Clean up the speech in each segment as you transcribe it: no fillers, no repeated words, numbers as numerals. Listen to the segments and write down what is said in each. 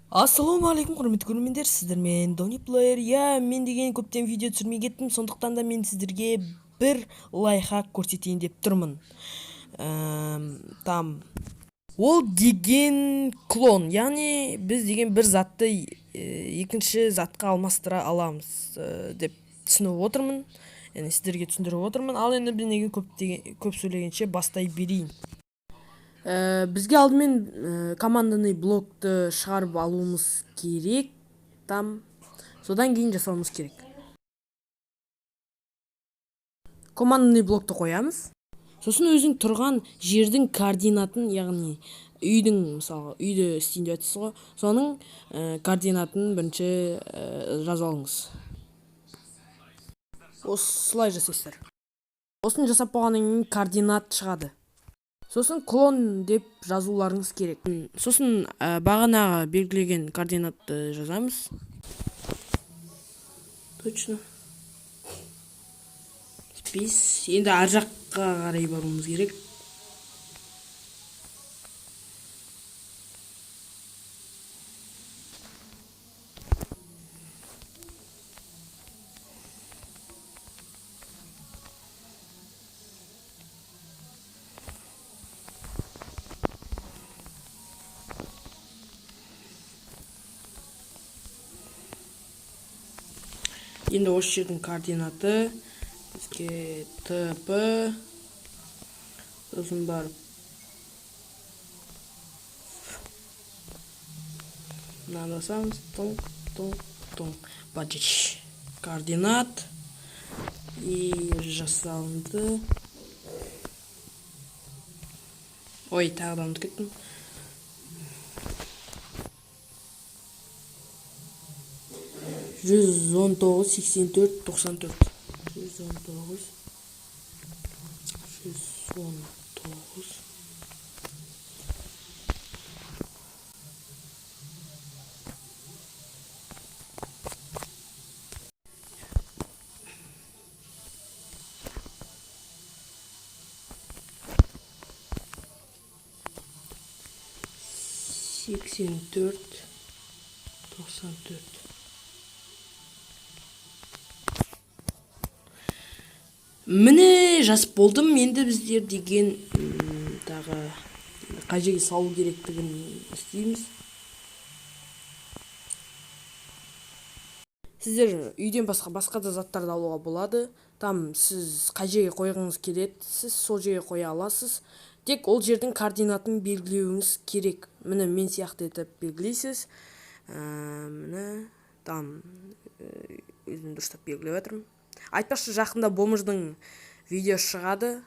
Ассалаумағалейкум, құрметті көрермендер! Сіздермен Дони Плеер. Иә, мен деген көптен видео түсірмей кеттім, сондықтан да мен сіздерге бір лайфхак көрсетейін деп тұрмын. Там ол деген клон, яғни біз деген бір затты екінші затқа алмастыра аламыз деп түсініп отырмын, яғни сіздерге түсіндіріп отырмын. Ал енді мен неге көп, деген, көп сөйлегенше, бастай берейін. Бізге алдымен командный блокты шығарып алуымыз керек, там содан кейін жасауымыз керек. Командный блокты қоямыз, сосын өзің тұрған жердің координатын, яғни үйдің, мысалға, үйді істейін деп жатырсыз ғой, соның координатын бірінші жазып алыңыз. Осылай жасайсыздар. Осыны жасап болғаннан кейін координат шығады, сосын клон деп жазуларыңыз керек. Сосын бағанағы белгілеген координатты жазамыз точно бес. Енді ар жаққа қарай баруымыз керек. Енді осы жердің координаты бізге ТП, сосын барып мынаны басамыз, тоң тоң тоң, бачич координат и жасалынды. Ой, тағы да ұмытып кеттім. 119, 84, 94. 119, 119, 84, 94. Міне, жазып болдым. Енді біздер деген тағы қай жерге салу керектігін істейміз. Сіздер үйден басқа басқа да заттарды алуға болады. Там сіз қай жерге қойғыңыз келеді, сіз сол жерге қоя аласыз, тек ол жердің координатын белгілеуіңіз керек. Міне, мен сияқты етіп белгілейсіз. Міне, там өзім дұрыстап белгілеп жатырмын. Айтпақшы, жақында бомждың видео шығады,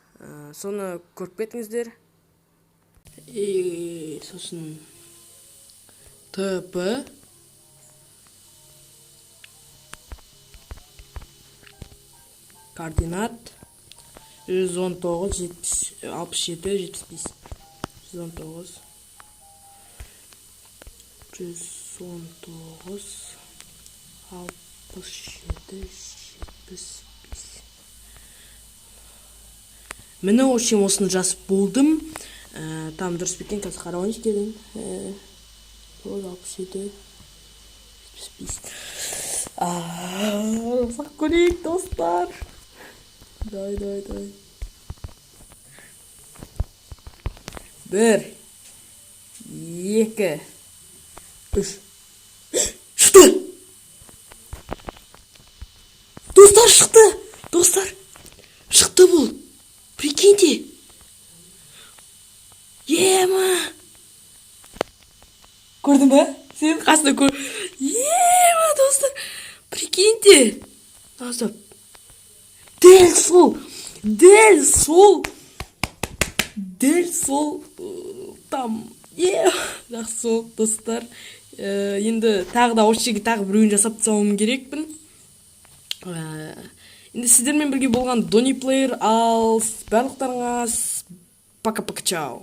соны көріп кетіңіздер. И сосын ТП координат 119, 70, 67, 75. 119, 119, 67, 75. Міне, в общем, осыны жазып болдым. Там дұрыс па екен, қазір қарап алайыншы. Келін, 9, 67, 75. Жасап көрейік, достар. Давай, давай, давай! Бір, екі, үш! Шықты, достар, шықты! Достар, шықты бұл, прикиньте! Ема, көрдің ба сен? Қасында көр. Ема, достар, прикиньте, достар, дәл сол, дәл сол, дәл сол там. Е, жақсы болды, достар. Енді тағы да осы жерге тағы біреуін жасап тастауым керекпін. Енді сіздермен бірге болған Дони Плеер. Ал барлықтарыңа пока пока чао.